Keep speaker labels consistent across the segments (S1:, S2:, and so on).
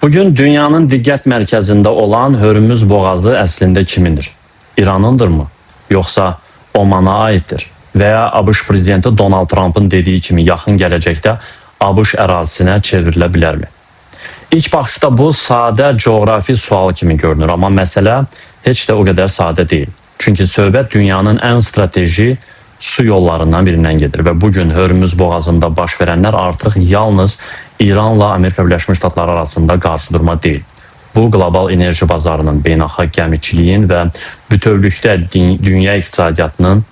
S1: Bugün dünyanın diqqət mərkəzində olan Hörmüz boğazı əslində kimindir? İranındırmı? Yoxsa Omana aiddir? Və ya ABŞ prezidenti Donald Trumpın dediyi kimi yaxın gələcəkdə ABŞ ərazisinə çevrilə bilərmi? İlk baxışda bu sadə coğrafi sual kimi görünür, amma məsələ heç də o qədər sadə deyil. Çünki söhbət dünyanın ən strateji su yollarından birindən gedir və bugün Hörmüz boğazında baş verənlər artıq yalnız İranla Amerika Birləşmiş Ştatları arasında qarşıdurma deyil. Bu qlobal enerji bazarının, beynəlxalq gəmiçiliyin və bütövlükdə dünya iqtisadiyyatının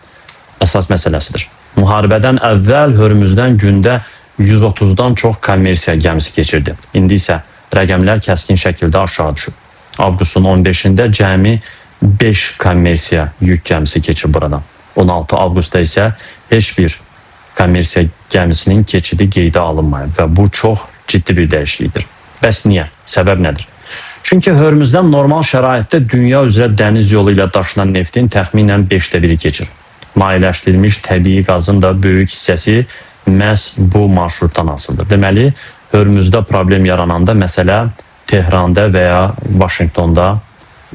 S1: əsas məsələsidir. Müharibədən əvvəl Hörmüzdən gündə 130-dan çox kommersiya gəmisi keçirdi. İndi isə rəqəmlər kəskin şəkildə aşağı düşüb. Avqustun 15-də cəmi 5 kommersiya yük gəmisi keçib buradan. 16 avqustda isə heç bir kommersiya gəmisinin keçidi qeydə alınmayıb və bu çox ciddi bir dəyişiklikdir. Bəs niyə? Səbəb nədir? Çünki Hörmüzdən normal şəraitdə dünya üzrə dəniz yolu ilə daşınan neftin təxminən 5də biri keçir. Mayeləşdirilmiş təbii qazın da böyük hissəsi məhz bu marşrutdan asılıdır. Deməli, Hörmüzdə problem yarananda məsələ Tehranda və ya Vaşinqtonda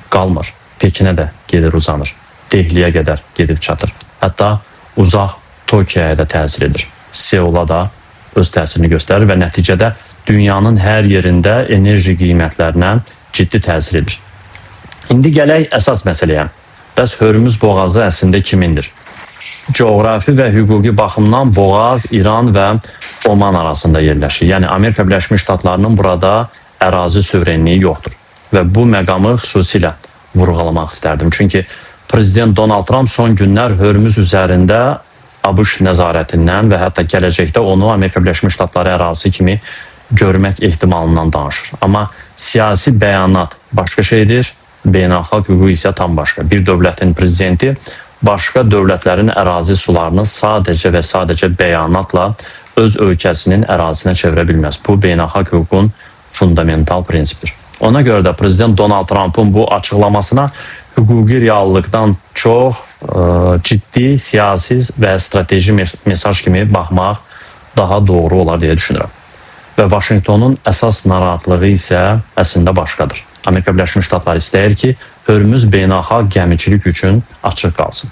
S1: qalmır. Pekinə də gedir, uzanır. Dehliyə qədər gedib çatır. Hətta uzaq Tokioya da təsir edir. Seula da öz təsirini göstərir və nəticədə dünyanın hər yerində enerji qiymətlərinə ciddi təsir edir. İndi gələk əsas məsələyə. Bəs Hörmüz boğazı əslində kimindir? Coğrafi və hüquqi baxımdan boğaz İran və Oman arasında yerləşir. Yəni Amerika Birləşmiş Ştatlarının burada ərazi suverenliyi yoxdur. Və bu məqamı xüsusilə vurğulamaq istərdim. Çünki Prezident Donald Trump son günlər Hörmüz üzərində ABŞ nəzarətindən və hətta gələcəkdə onu Amerika Birləşmiş Ştatları ərazisi kimi görmək ehtimalından danışır. Amma siyasi bəyanat başqa şeydir, beynəlxalq hüquq isə tam başqa. Bir dövlətin prezidenti başqa dövlətlərin ərazi sularını sadəcə və sadəcə bəyanatla öz ölkəsinin ərazisinə çevirə bilməz. Bu beynəlxalq hüququn fundamental prinsipidir. Ona görə də prezident Donald Trumpın bu açıqlamasına hüquqi reallıqdan çox ciddi siyasi və strateji mesaj kimi baxmaq daha doğru olar deyə düşünürəm. Və Vaşinqtonun əsas narahatlığı isə əslində başqadır. Amerika Birləşmiş Ştatları istəyir ki, Hörmüz beynəlxalq gəmiçilik üçün açıq qalsın.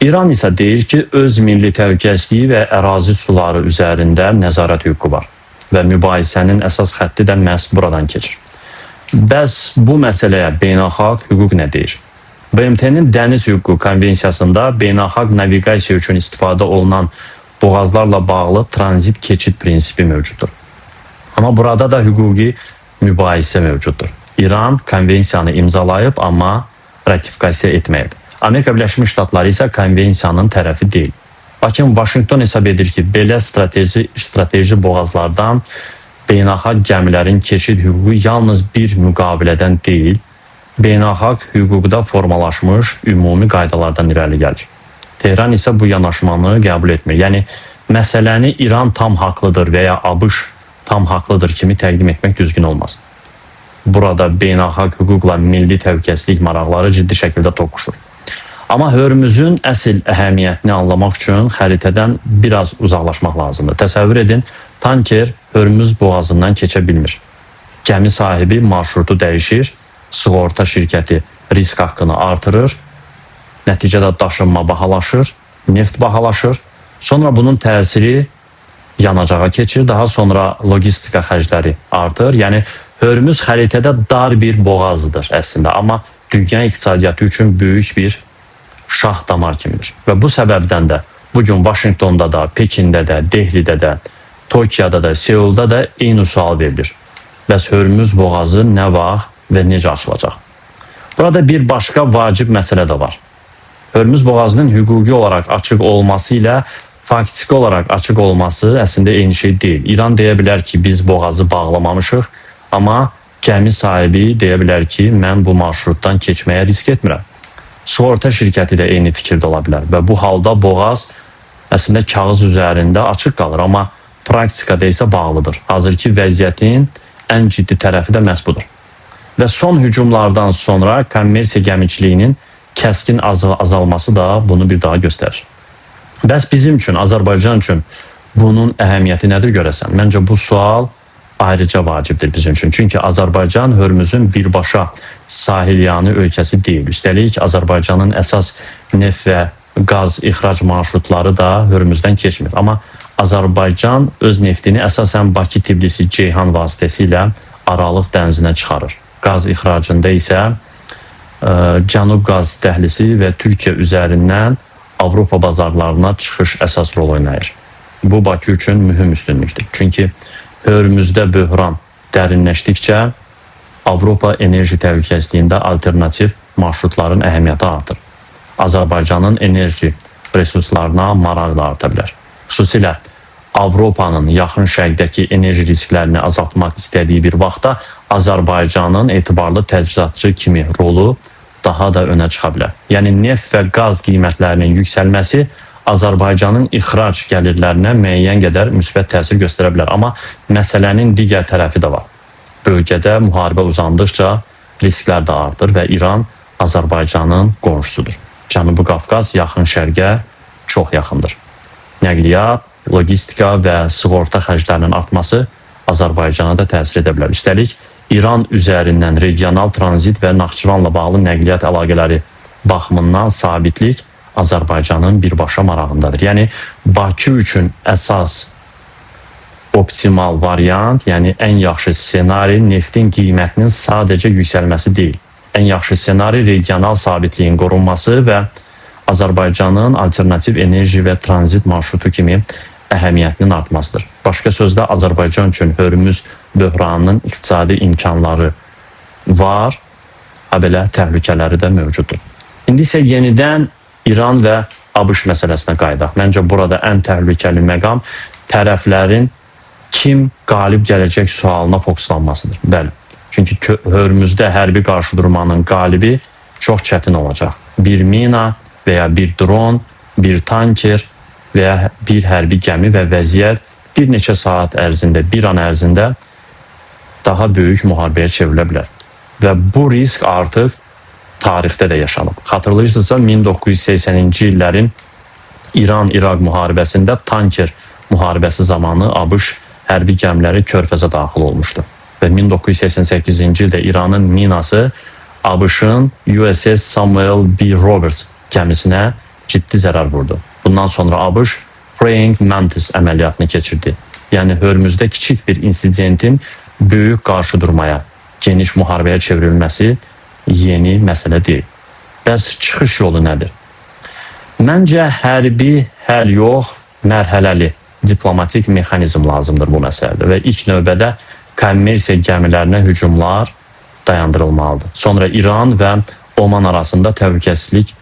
S1: İran isə deyir ki, öz milli təhlükəsizliyi və ərazi suları üzərində nəzarət hüququ var və mübahisənin əsas xətti də məhz buradan keçir. Bəs bu məsələyə beynəlxalq hüquq nə deyir? BMT-nin Dəniz Hüququ Konvensiyasında beynəlxalq naviqasiya üçün istifadə olunan boğazlarla bağlı tranzit keçid prinsipi mövcuddur. Amma burada da hüquqi mübahisə mövcuddur. İran konvensiyanı imzalayıb, amma ratifikasiya etməyib. Amerika Birləşmiş Ştatları isə konvensiyanın tərəfi deyil. Lakin Vaşinqton hesab edir ki, belə strateji boğazlardan beynəlxalq gəmilərin keçid hüququ yalnız bir müqavilədən deyil, beynəlxalq hüquqda formalaşmış ümumi qaydalardan irəli gəlir. Tehran isə bu yanaşmanı qəbul etmir. Yəni məsələni İran tam haqlıdır və ya ABŞ tam haqlıdır kimi təqdim etmək düzgün olmaz. Burada beynəlxalq hüquqla milli təhlükəsizlik maraqları ciddi şəkildə toqquşur. Amma Hörmüzün əsl əhəmiyyətini anlamaq üçün xəritədən biraz uzaqlaşmaq lazımdır. Təsəvvür edin, tanker Hörmüz boğazından keçə bilmir. Gəmi sahibi marşrutu dəyişir, sığorta şirkəti risk haqqını artırır, nəticədə daşınma bahalaşır, neft bahalaşır. Sonra bunun təsiri yanacağa keçir, daha sonra logistika xərcləri artır. Yəni Hörmüz xəritədə dar bir boğazdır əslində, amma dünya iqtisadiyyatı üçün böyük bir şah damar kimidir. Və bu səbəbdən də bugün Vaşinqtonda da, Pekində də, Dehlidə də, Tokioda da, Seulda da eyni sual verilir. Bəs Hörmüz boğazı nə vaxt və necə açılacaq? Burada bir başqa vacib məsələ də var. Hörmüz boğazının hüquqi olaraq açıq olması ilə faktiki olaraq açıq olması əslində eyni şey deyil. İran deyə bilər ki, biz boğazı bağlamamışıq, amma gəmi sahibi deyə bilər ki, mən bu marşrutdan keçməyə risk etmirəm. Sığorta şirkəti də eyni fikirdə ola bilər və bu halda boğaz əslində kağız üzərində açıq qalır, amma praktikada isə bağlıdır. Hazırki vəziyyətin ən ciddi tərəfi də məhz budur. Və son hücumlardan sonra kommersiya gəmiçiliyinin kəskin azalması da bunu bir daha göstərir. Bəs bizim üçün, Azərbaycan üçün bunun əhəmiyyəti nədir görəsən? Məncə bu sual ayrıca vacibdir bizim üçün. Çünki Azərbaycan Hörmüzün birbaşa sahilyanı ölkəsi deyil. Üstəlik Azərbaycanın əsas neft və qaz ixrac marşrutları da Hörmüzdən keçmir. Amma Azərbaycan öz neftini əsasən Bakı-Tbilisi-Ceyhan vasitəsilə Aralıq dənizinə çıxarır. Qaz ixracında isə Cənub qaz dəhlisi və Türkiyə üzərindən Avropa bazarlarına çıxış əsas rol oynayır. Bu Bakı üçün mühüm üstünlükdür. Çünki Hörmüzdə böhran dərinləşdikcə Avropa enerji təhlükəsizliyində alternativ marşrutların əhəmiyyəti artır. Azərbaycanın enerji resurslarına maraq da arta bilər. Xüsusilə Avropanın yaxın şərqdəki enerji risklərini azaltmaq istədiyi bir vaxtda Azərbaycanın etibarlı təchizatçı kimi rolu daha da önə çıxa bilər. Yəni neft və qaz qiymətlərinin yüksəlməsi Azərbaycanın ixrac gəlirlərinə müəyyən qədər müsbət təsir göstərə bilər. Amma məsələnin digər tərəfi də var. Bölgədə müharibə uzandıqca risklər də artır və İran Azərbaycanın qonşusudur. Cənubi Qafqaz yaxın şərqə çox yaxındır. Nəqliyyat, logistika və sığorta xərclərinin artması Azərbaycana da təsir edə bilər. Üstəlik, İran üzərindən regional tranzit və Naxçıvanla bağlı nəqliyyat əlaqələri baxımından sabitlik Azərbaycanın birbaşa marağındadır. Yəni Bakı üçün əsas optimal variant, yəni ən yaxşı ssenari neftin qiymətinin sadəcə yüksəlməsi deyil. Ən yaxşı ssenari regional sabitliyin qorunması və Azərbaycanın alternativ enerji və tranzit marşrutu kimi əhəmiyyətinin artmasıdır. Başqa sözlə Azərbaycan üçün Hörmüz böhranının iqtisadi imkanları var, habelə təhlükələri də mövcuddur. İndi isə yenidən İran və ABŞ məsələsinə qayıdaq. Məncə burada ən təhlükəli məqam tərəflərin kim qalib gələcək sualına fokuslanmasıdır. Bəli. Çünki Hörmüzdə hərbi qarşıdurmanın qalibi çox çətin olacaq. Bir mina və ya bir dron, bir tanker və ya bir hərbi gəmi və vəziyyət bir neçə saat ərzində, bir an ərzində daha böyük müharibəyə çevrilə bilər. Və bu risk artıq tarixdə də yaşanıb. Xatırlayırsınızsa 1980-ci illərin İran-İraq müharibəsində tanker müharibəsi zamanı ABŞ hərbi gəmiləri körfəzə daxil olmuşdu. Və 1988-ci ildə İranın minası ABŞ-ın USS Samuel B. Roberts gəmisinə ciddi zərər vurdu. Bundan sonra ABŞ Praying Mantis əməliyyatını keçirdi. Yəni Hörmüzdə kiçik bir insidentin böyük qarşıdurmaya, geniş müharibəyə çevrilməsi yeni məsələ deyil. Bəs çıxış yolu nədir? Məncə hərbi həll yox, mərhələli diplomatik mexanizm lazımdır bu məsələdə və ilk növbədə kommersiya gəmilərinə hücumlar dayandırılmalıdır. Sonra İran və Oman arasında təhlükəsizlik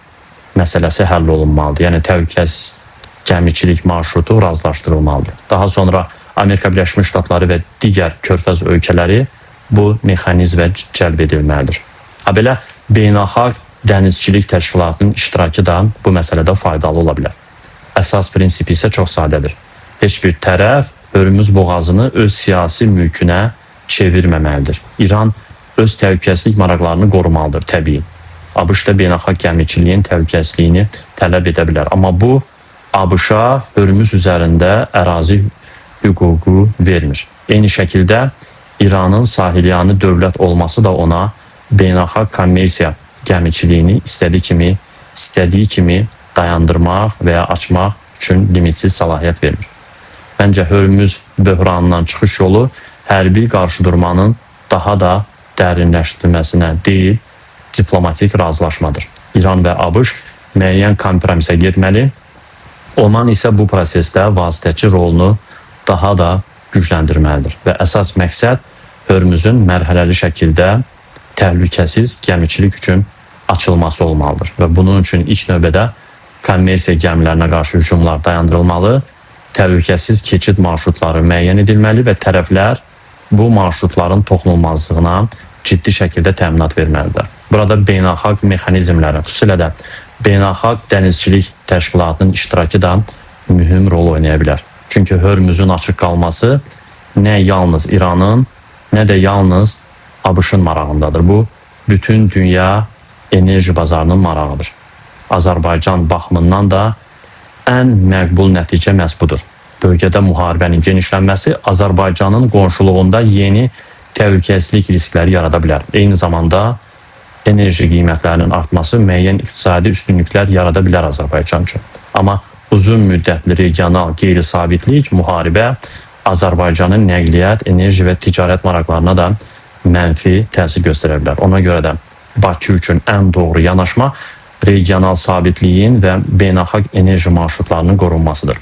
S1: məsələsi həll olunmalıdır. Yəni təhlükəsiz gəmiçilik marşrutu razılaşdırılmalıdır. Daha sonra Amerika Birləşmiş Ştatları və digər körfəz ölkələri bu mexanizmə cəlb edilməlidir. Habelə Beynəlxalq Dənizçilik Təşkilatının iştirakı da bu məsələdə faydalı ola bilər. Əsas prinsip isə çox sadədir. Heç bir tərəf Hörmüz boğazını öz siyasi mülkünə çevirməməlidir. İran öz təhlükəsizlik maraqlarını qorumalıdır təbii. ABŞ da beynəlxalq gəmiçiliyin təhlükəsizliyini tələb edə bilər. Amma bu ABŞ-a Hörmüz üzərində ərazi hüququ vermir. Eyni şəkildə İranın sahilyanı dövlət olması da ona beynəlxalq kommersiya gəmiçiliyini istədiyi kimi dayandırmaq və ya açmaq üçün limitsiz səlahiyyət vermir. Məncə Hörmüz böhranından çıxış yolu hərbi qarşıdurmanın daha da dərinləşdirilməsinə deyil, diplomatik razılaşmadır. İran və ABŞ müəyyən kompromisə getməli, Oman isə bu prosesdə vasitəçi rolunu daha da gücləndirməlidir və əsas məqsəd Hörmüzün mərhələli şəkildə təhlükəsiz gəmiçilik üçün açılması olmalıdır və bunun üçün ilk növbədə kommersiya gəmilərinə qarşı hücumlar dayandırılmalı, təhlükəsiz keçid marşrutları müəyyən edilməli və tərəflər bu marşrutların toxunulmazlığına ciddi şəkildə təminat verməlidir. Burada beynəlxalq mexanizmlərin, xüsusilə də Beynəlxalq Dənizçilik Təşkilatının iştirakı da mühüm rol oynaya bilər. Çünki Hörmüzün açıq qalması nə yalnız İranın, nə də yalnız ABŞ-ın marağındadır. Bu, bütün dünya enerji bazarının marağıdır. Azərbaycan baxımından da ən məqbul nəticə məhz budur. Bölgədə müharibənin genişlənməsi Azərbaycanın qonşuluğunda yeni təhlükəsizlik riskləri yarada bilər. Eyni zamanda enerji qiymətlərinin artması müəyyən iqtisadi üstünlüklər yarada bilər Azərbaycan üçün. Amma uzun müddətli regional qeyri-sabitlik, müharibə Azərbaycanın nəqliyyat, enerji və ticarət maraqlarına da mənfi təsir göstərə bilər. Ona görə də Bakı üçün ən doğru yanaşma regional sabitliyin və beynəlxalq enerji marşrutlarının qorunmasıdır.